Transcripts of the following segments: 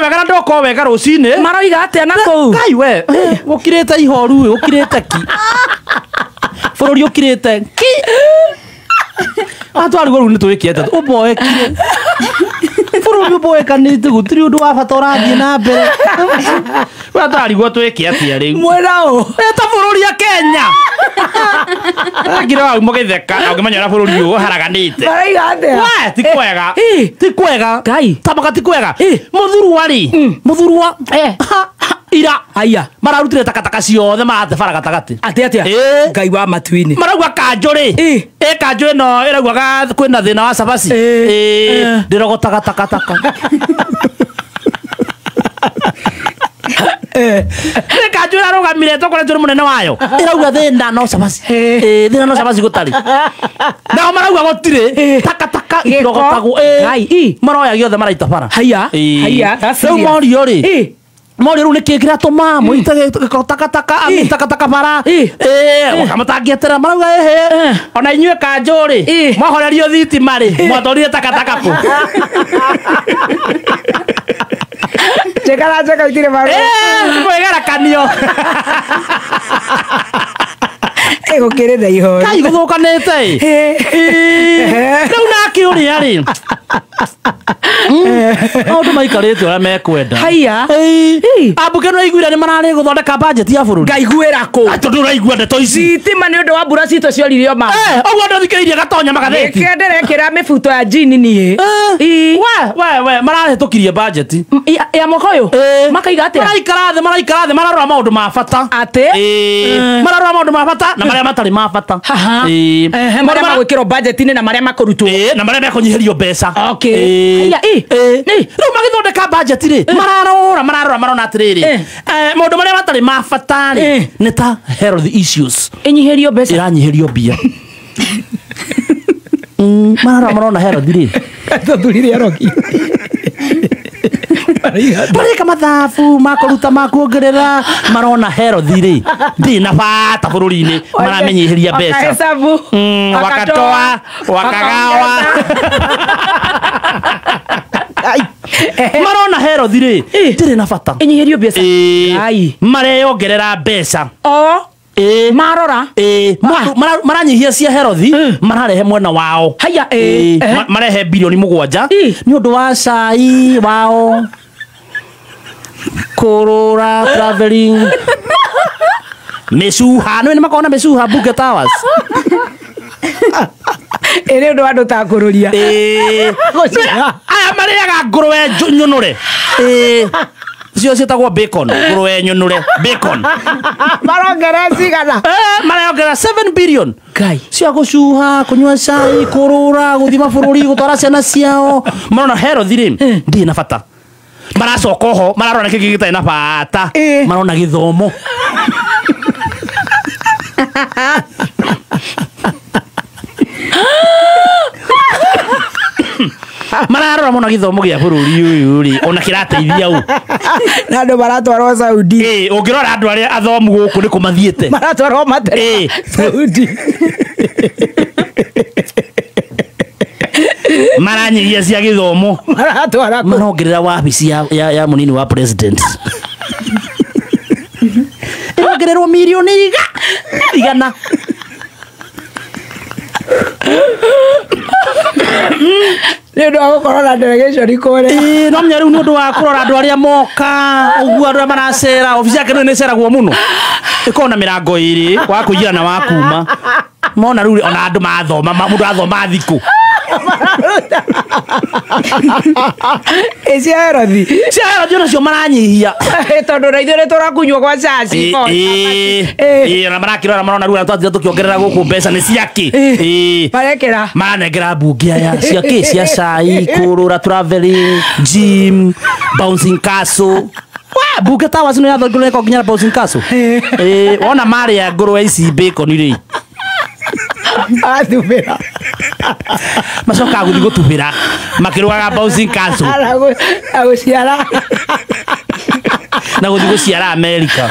wega na ndoka o wega rũcinĩ. Maroiga atĩa na kũu? Ngai we, gũkirĩte ihoru, gũkirĩte ki. Bũrũri ũkirĩte ki. Atwarigwo rĩu nĩ twĩke atĩa? Ũmboekire. Bũrũri ũmboekanĩte gũtirĩ ũndũ wa bata ũrathiĩ na mbere. We atwarigwo twĩke atĩa rĩu? Mwena ũ? Ta bũrũri ya Kenya. Ngire wau mũgĩtheka na ũngĩmenya ũrĩa bũrũri ũyũ ũharaganĩte. Maroiga atĩa? We, ti kwega. Ti kwega. Ngai. Tamaka ti kwega. Mũthurwa rĩ. Mũthurwa. Ira. Aya. Mararutire takataka ciothe marate bara gatagatĩ. Atĩa atĩa? Ngai wa matu-inĩ. Marauga kanjũ rĩ. Kanjũ ĩno ĩraugaga kwĩna thĩna wa cabaci. Ndĩrogotaga takataka. Nĩ kanjũ ĩrarũgamire tokoretwo nĩ mũnene wayo. Ĩrauga thĩna no cabaci. Thĩna no cabaci gũtarĩ. Nao marauga gũtirĩ. Takataka irogotagwo. Ngai. Maroya gĩothe maraita bara. Haya. Haya. That's Rĩu serious. morio rĩ. Mori rĩu nĩkĩ kĩratũma mũite gĩko takataka ami takataka bara. Matangietera marauga ehe. Ona inyuĩ kanjũ rĩ. Mwahorerio thitima rĩ. Mwatwarire takataka kũ? Njeka na njeka itirĩ marũa. Kwĩgarakanio. Gũkĩrĩ na ihoru. Kai gũthũkanĩte. Rĩu nake ũrĩa rĩ. Maũndũ maikarĩte ũrĩa mekwenda. Haya. Ambunge no aiguire nĩ mararĩ gũthondeka budget ya bũrũri. Ngaiguĩra kũ? Tondũ ũraigua ndeto ici. Thitima nĩ ũndũ wa mbura citũ cioririo maĩ. Ũguo ndathikĩrĩirie gatonya magathĩti. Nĩkĩo ndĩrekĩra mĩbuto ya jini niĩ. We marahĩtũkirie budget. Ya mwaka ũyũ? Makaiga atĩa? Maraikara thĩ mararora maũndũ ma bata. Atĩ? Mararora maũndũ ma bata na marĩa matarĩ ma bata. Marĩa magwĩkĩrwo budget-inĩ na marĩa makũrutwo. Na marĩa mekũnyihĩrio mbeca. Okay. Rĩu magĩthondeka budget rĩ, mararora marona atĩrĩrĩ. Maũndũ marĩa matarĩ ma bata rĩ, nĩ ta health issues. Ĩnyihĩrio mbeca. Ĩranyihĩrio mbia. Mararora marona health rĩ. Tũthurire arogi. Mareka mathabu makũruta makuongerera marona health rĩ ndĩ na bata bũrũri-inĩ maramenyihĩria mbeca. Wakahesabu. Wakatoa, wakagawa. Marona health rĩ ndĩrĩ na bata. Ĩnyihĩrio mbeca. Mareyongerera mbeca. Marora. Maranyihia cia health mararehe mwena wao. Haya. Marehe bilioni 7 nĩ ũndũ wa cai wao. Kũrũra traveling. Mĩcuha, nĩ makoragwo na mĩcuha Bunge Towers. Ĩrĩ ũndũ wa andũ ta kũrũria. Aya marĩaga ngũrwe nyũnũre. Cio ciĩtagwo bacon, ngũrwe nyũnũre, bacon. Marongerera cigana? Marongerera 7 billion. Ngai. Cia gũcuha, kũnyua cai, kũrũra, gũthiĩ mabũrũri, gũtwara ciana ciao. Marona health rĩ, ndĩ na bata. Maracoka oho, mararora nĩkĩ gĩtarĩ na bata. Marona gĩthomo. Mararora mũno gĩthomo gĩa bũrũri ũyũ rĩ, ona kĩrateithia ũ. Na andũ maratwarwo Saudi. Ũngĩrora andũ arĩa athomu gũkũ nĩ kũmathiĩte. Maratwarwo matereba Saudi. Maranyihia cia gĩthomo. Maratwara kũ? Marongerera wabici ya mũnini wa president. Ĩrongererwo mirioni 100. Nĩ ũndũ wa gũkorwo na delegation kũrĩa. No menya rĩu nĩ ũndũ wa kũrora andũ arĩa moka, ũguo andũ arĩa maracera, obici yake nĩ ĩceragwo mũno. Ĩkoragwo na mĩrango ĩrĩ, wa kũingĩra na wa kuma. Mona rĩu ona andũ mathoma, mũndũ athoma thikũ. Cia health. Cia health onacio maranyihia. Tondũ na ithuĩ nĩ tũrakunywo kwa caci. Na marakĩrora marona rĩu twathiĩ tũkĩongerera gũkũ mbeca nĩ ciakĩ. Marekĩra. Maranengera mbunge aya ciakĩ, cia cai, kũrũra, traveling, gym, bouncing castle. Wa Bunge Towers nĩ yathondekwo nginya bouncing castle. Wona marĩa ngũrwe ici bacon rĩ. Athubĩra. Macokaga gũthiĩ gũtubĩra makĩrũgaga bouncing castle. Agũciara. Na gũthiĩ gũciara America.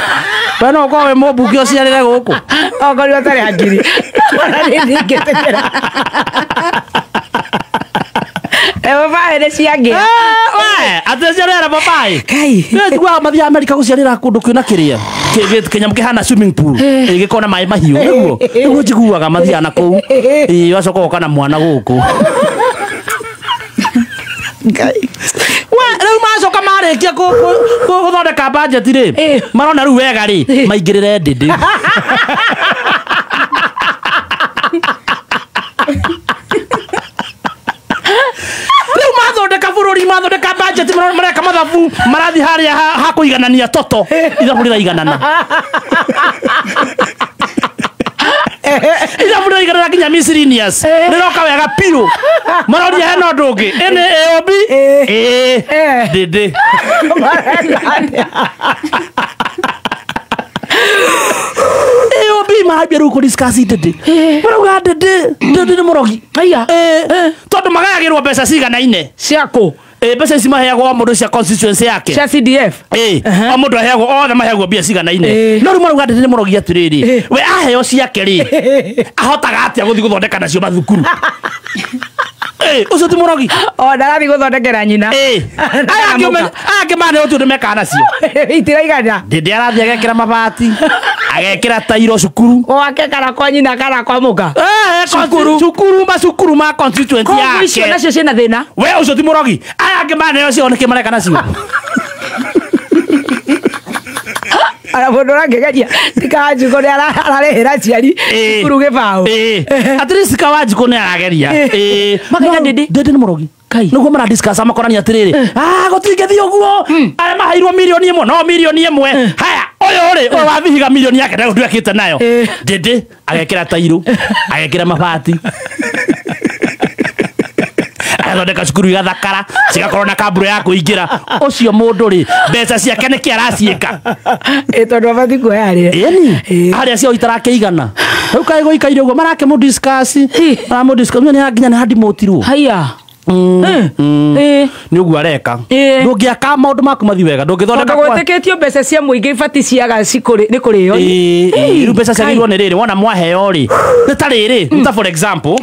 We no ũkorwo wĩ mũmbunge ũciarĩre gũkũ. Okorwo ũtarĩ hakiri. Ona niĩ ndingĩtĩkĩra. Babaĩ nĩ ciangĩa. We atĩ ciarĩra babaĩ. Kai. Njiguaga mathiaga Amerika gũciarĩra kũndũ kwĩna kĩrĩa kĩnyamũ kĩhana swimming pool gĩkorwo na maĩ mahiũ nĩguo njiguaga mathiaga na kũu. Ĩĩ wacoka ũgoka na mwana gũkũ. Ngai. We rĩu macoka marĩkia gũthondeka budget rĩ marona rĩu wega rĩ maingĩrĩre ndĩndĩ. Rĩu mathondeka bũrũri mathondeka budget mareka mathabu marathi harĩa ha kũiganania toto ithabu rĩraiganana. Ithabu rĩraiganana nginya miscellaneous rĩroka wega piũ maroria hena ũndũ ũngĩ ĩnĩ AOB ĩĩ ndĩndĩ. AOB marambia rĩu kũ-discuss ndĩndĩ marauga ndĩndĩ ndĩndĩ nĩ mũrogi. Tondũ magayagĩrwo mbeca ciganaine Ciakũ? Mbeca ici maheagwo o mũndũ cia constituency yake cia CDF. O mũndũ aheagwo othe maheagwo mbia ciganaine no rĩu marauga ndĩndĩ nĩ mũrogi atĩrĩrĩ we aheo ciake rĩ ahotaga atĩa gũthiĩ gũthondeka nacio mathukuru. Ũcio ti mũrogi. O ndarathiĩ gũthondekera nyina. Aya angĩ maneo tu nĩmekaga nacio. Itiraigana. Ndĩndĩ arathiĩ agekĩra mabati agekĩra tairo cukuru gwake kana kwa nyina kana kwa mũka. Cukuru cukuru macukuru ma constituency yake. Koguo icio nacio ciĩna thĩna. We ũcio ti mũrogi. Aya angĩ maneo cio nĩkĩ mareka nacio. Ara mũndũ ũrangĩgeria ti Kawanjikũ nĩ ararĩhĩra aciari cukuru gĩbaũ. At least Kawanjikũ nĩ arageria. Makaiga ndĩndĩ. Ndĩndĩ nĩ mũrogi. Nĩguo mara discuss makorania atĩrĩrĩ gũtingĩthiĩ ũguo arĩa maheirwo mirioni ĩmwe no mirioni ĩmwe haya ũyũ rĩ ũyũ wa Vihiga mirioni yake ndagũ ndwekĩte nayo ndĩndĩ agekĩra tairũ agekĩra mabati agathondeka cukuru igathakara cigakorwo na kamburu ya kũingĩra ũcio mũndũ rĩ mbeca ciake nĩkĩ araciĩka. Tondũ abatiĩ kuoya harĩa. Ĩni harĩa cio itarakĩigana rĩu kaĩ gũikaire ũguo marakĩmũ discuss maramũ discuss nĩ nginya nĩ handimotirwo. Haya. Nĩ ũguo areka ndũngĩaka maũndũ maku mathiĩ wega ndũngĩthondeka tondũ gwĩtĩkĩtio mbeca cia mũingĩ ibatiĩ ciaga nĩ kũrĩo. Rĩu mbeca ciagĩrĩirwo nĩ rĩrĩ wona mwaheo rĩ nĩ ta rĩrĩ nĩ ta for example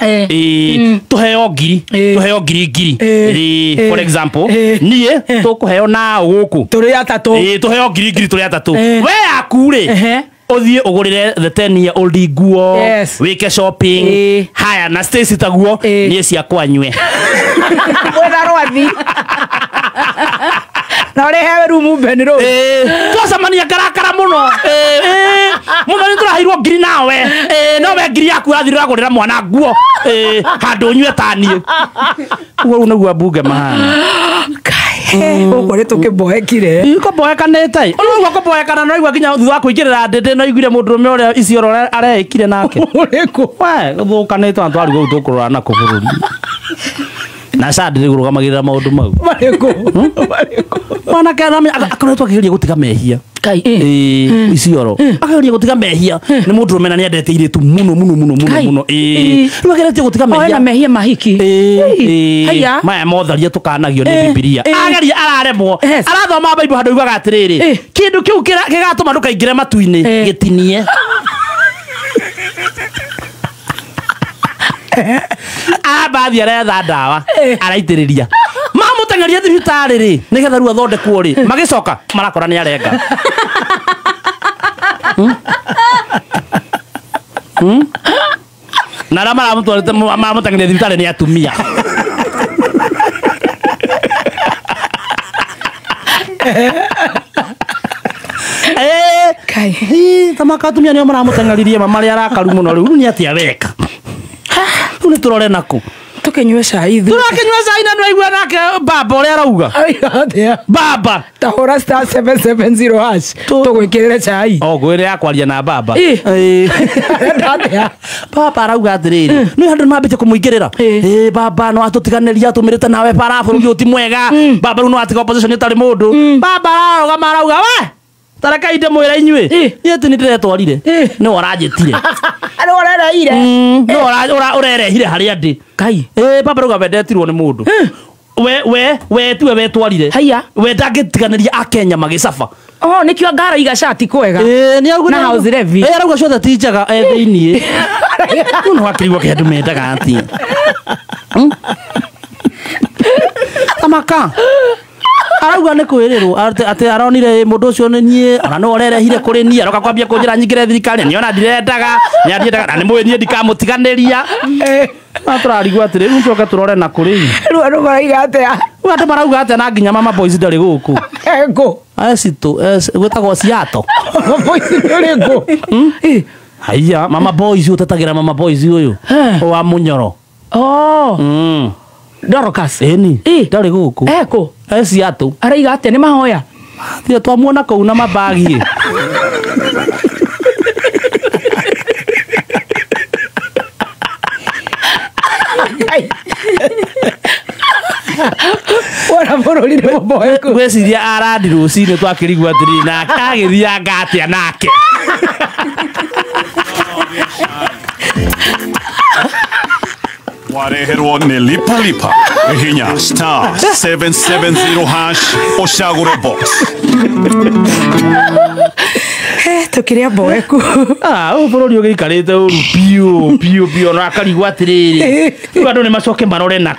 tũheo ngiri tũheo ngiri ngiri for example niĩ tũkũheo nao gũkũ tũrĩ atatũ tũheo ngiri ngiri tũrĩ atatũ we yaku rĩ ũthiĩ ũgũrĩre the 10 year old nguo wĩke shopping haya na Stacy taguo niĩ ciakwa nyue mwena rwathi na ũrehewe rumu Ben Road. Twacemania ngarakara mũno mũno nĩ tũraheirwo ngiri nawe no we ngiri yaku yathire ũragũrĩra mwana nguo handũ ũnyue ta niĩ. Ũguo rĩu nĩguo ambunge mahana. Gũkũ nĩ tũkĩmboekire. Kũmboekanĩte ũraigua kũmboekana no igua nginya thutha wa kũingĩrĩra ndĩndĩ no iguire mũndũrũme ũrĩa Isiolo areĩkire nake. Ũrĩkũ? We gũthũkanĩte na twarigwo rĩu tũkũrora nakũ bũrũri. Na Shadi nĩ kũrũgamagĩrĩra maũndũ mau. Marĩkũ? Marĩkũ? Mwanake akoretwo akĩgeria gũtiga mehia. Kai. Isiolo akageria gũtiga mehia nĩ mũndũrũme na nĩendete airĩtu mũno mũno mũno mũno mũno. Rĩu ageretie gũtiga mehia. Ena mehia mahiki. Haya. Maya motharia tũkanagio nĩ Bibilia. Ageria araremwo. Arathoma Bible handũ yugaga atĩrĩrĩ kĩndũ kĩu kĩgatũma ndũkaingĩre matu-inĩ gĩtinie. Abathi aretha ndawa araitĩrĩria mamũteng'eria thibitarĩ rĩ nĩgetha rĩu athondekwo rĩ magĩcoka marakora nĩ arenga. Na arĩa maramũtwarĩte maramũteng'eria thibitarĩ nĩ atumia. Tamaka atumia nĩo maramũteng'eririe ma marĩ arakaru mũno rĩu nĩ atĩa weka. Rĩu nĩ tũrore nakũ Tũkĩnyue cai ithuĩ. Tũrakĩnyua cai na nĩwaigua nake baba ũrĩa arauga. Baba. Ta hũra *770# tũgwĩkĩrĩre cai. O ngwĩre ya kwaria na baba. Baba arauga atĩrĩrĩ nĩ andũ nĩmambĩtie kũmũingĩrĩra. Baba no atũtiganĩria atũmĩrĩte nawe bara bũrũri ũyũ ti mwega. Baba rĩu no atiga opposition ĩtarĩ mũndũ. Baba ararũgama arauga we tarekai ndĩmwĩre inyuĩ niĩ ti nĩ ndĩretwarire nĩwe ũranjĩtire. Nĩwe ũrereire. Nĩwe ũrerehire harĩa ndĩ. Kai. Baba rauga we ndetirwo nĩ mũndũ. We tiwe wetwarire. Haya. We ndangĩtiganĩria Akenya magĩcaba. Oh, nĩkĩo ngaraiga cati kwega. Nĩ Na house levy. Arauga ciothe ti njega thĩiniĩ. Rĩu nĩ wakĩrigwo kĩ andũ mendaga atĩa. Aramaka arauga nĩ kwĩrĩrwo atĩ aronire mũndũ ũcio nĩ niĩ ona nĩ ũrerehire kũrĩ niĩ aroka kwambia kũnjĩra nyingĩre thirikari nĩ ona ndirendaga nĩ andiendaga na nĩ mũĩ niĩ ndikamũtiganĩria. Na tũrarigwo atĩrĩ, rĩu tũcoke tũrore na kũrĩ. Rĩu andũ maraiga atĩa? Rĩu andũ marauga atĩa na nginya mama boys ndarĩ gũkũ. Ngũ. Esitũ gwĩtagwo Seattle. Mama boys nĩ ũrĩkũ? Haiya, mama boys ũtetagĩra mama boys ũyũ wa mũnyoro. Oh. Dorcas. Ĩni. Ĩ. Ndarĩ gũkũ. Ekũ? E Seattle. Araiga atĩa nĩ mahoya? Thio twamuona kũu na mabagi. Ngai. Wona bũrũri nĩ mũboeku. Ngwĩciria arandi rũcinĩ twakĩrigwo atĩrĩ nake agĩthianga atĩa nake. Wareherwo nĩ Lipa Lipa. Hihinya *770# ũcagũre box. Tũkĩrĩa mboeku. Ah, ũyũ bũrũri ũgĩikarĩte ũru biũ biũ biũ na akarigwo atĩrĩrĩ, rĩu andũ nĩ macoke marore nakũ?